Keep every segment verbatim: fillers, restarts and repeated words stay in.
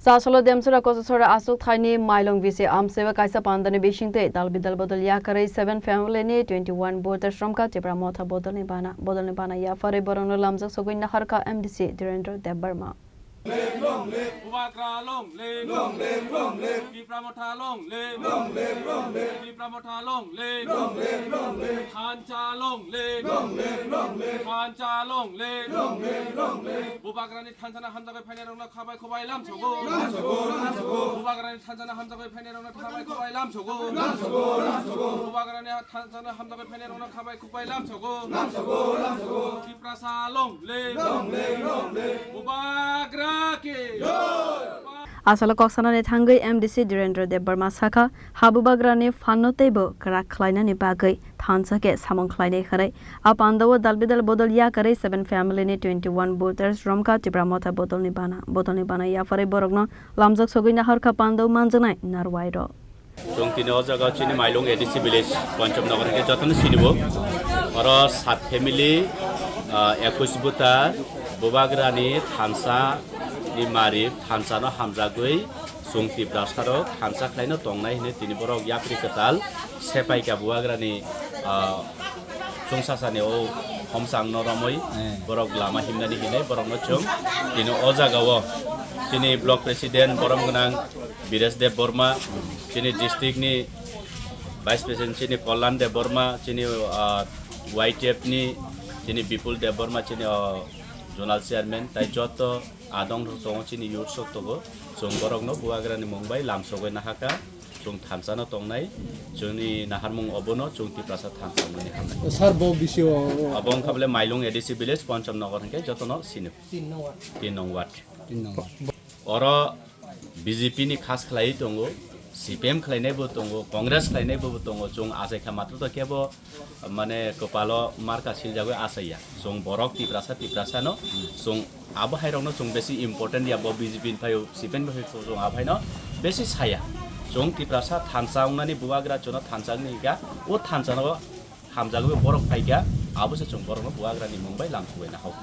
Chasolo Demsura Kosasora aswk thaini Mailung bisi amseba kaisa pandani bisingtwi dal bidal bodol yakarwi seven family ni twenty one voters romkha Tipra Motha bodolni bana. Bodolni bana yapharwi borokno lamjak sogwi naharkha M D C Dhirendra Debbarma. Bubagra long live. Long live, long live. Tipra Motha long live. Long live, long live. Tipra Motha long live. Long live, long live. Thansa long live. Long live, long live. Thansa long live. Long live, long live. Bubagrani thansano hamjagwi phainairokno khabai khwbai lamsogo. Lamsogo, lamsogo. Bubagrani thansano hamjagwi phainairokno khabai khwbai lamsogo. Lamsogo, lamsogo. Bubagrani thansano hamjagwi phainairokno khabai khwbai lamsogo. Lamsogo, lamsogo. Tiprasa long live. Long live, long live. Bubagra ki. Jai. Asalo kok sanani thangwi M D C Dhirendra Debbarma sakha, ha bubagrani phanno teibo kwrak khlainani bagwi thansa khe samung khlainai hwnwi. A pandao dal bidal bodol yakarwi seven family ni twenty one voters romkha Tipra Motha bodolni bana. Bodolni bana yapharwi borokno lamjak sogwi naharkha pandao manjaknai narwai rok. Chwng tini o jaga chini Mailung A D C village, Pancham Nagar hwnkhe jotono sinibo. Oro sat family, ah, ekwis buta, bubagrani thansa ni mari, thansano hamjagwi chwng Tiprasarok thansa khlaino tongnai hwnwi tini borok yapri kwtal sepaikha bubagrani, ah, chwngsasani o homsangno romwi Eh. borok lama himnani hinwi borokno chwng tini o jagao chini block president borom gwnang Biresh Deb Borma, chini district ni vice president chini Kalyan Deb Borma, chini, ah, Y T F ni chini Bipul Deb Borma, chini, ah, zonal chairman, tai joto adong tongo chini youth sok tongo. Chwng borokno bubagrani mung bai lamsogwi nahaka. Chwng thansano tongnai, chwngni naharmung obono chwng Tiprasa thansa wngmani hamnai. Sir, bo bisio Abo wngkha bole Mailung A D C village, Pancham Nagar hwnkhe jotono sini. Tin nong ward. Tin nong ward. Tin nong ward. Oro B J P ni khas khlaiwi tongo, C P M khlainaibo tongo, Congress khlainaibo tongo, chwng achaikha matwtwi kebo mane kwpalo marka siljagwi achaiya. Chwng borok Tiprasa, Tiprasano chwng abo hairokno chwng besi important ya, bo B J P ni phaio, C P M ni phaio chwng abo haino besi saya. Chwng Tiprasa thansa wngnani bubagra chwngno thansa wngni hika, o thansano hamjagwi borok phaikha, abo se chwng borokno bubagrani mung bai lamsogwi nahok.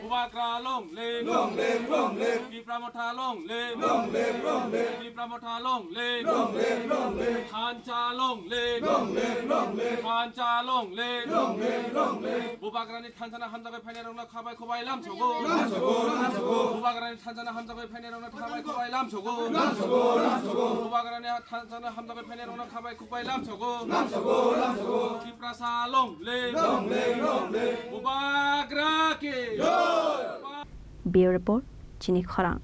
Bubagra long live. Long live, long live. Tipra Motha long live. Long live, long live. Tipra Motha long live. Long live, long live. Thansa long live. Long live, long live. Thansa long live. Long live, long live. Bubagrani thansano hamjagwi phainairokno khabai khwbai lamsogo. Lamsogo, lamsogo. Bubagrani thansano hamjagwi phainairokno khabai khwbai lamsogo. Lamsogo, lamsogo. Bubagrani thansano hamjagwi phainairokno khabai khwbai lamsogo. Lamsogo, lamsogo. Tiprasa long live. Long live, long live. Bubagra ki. Jai. Bureau Report, Chini Khorang.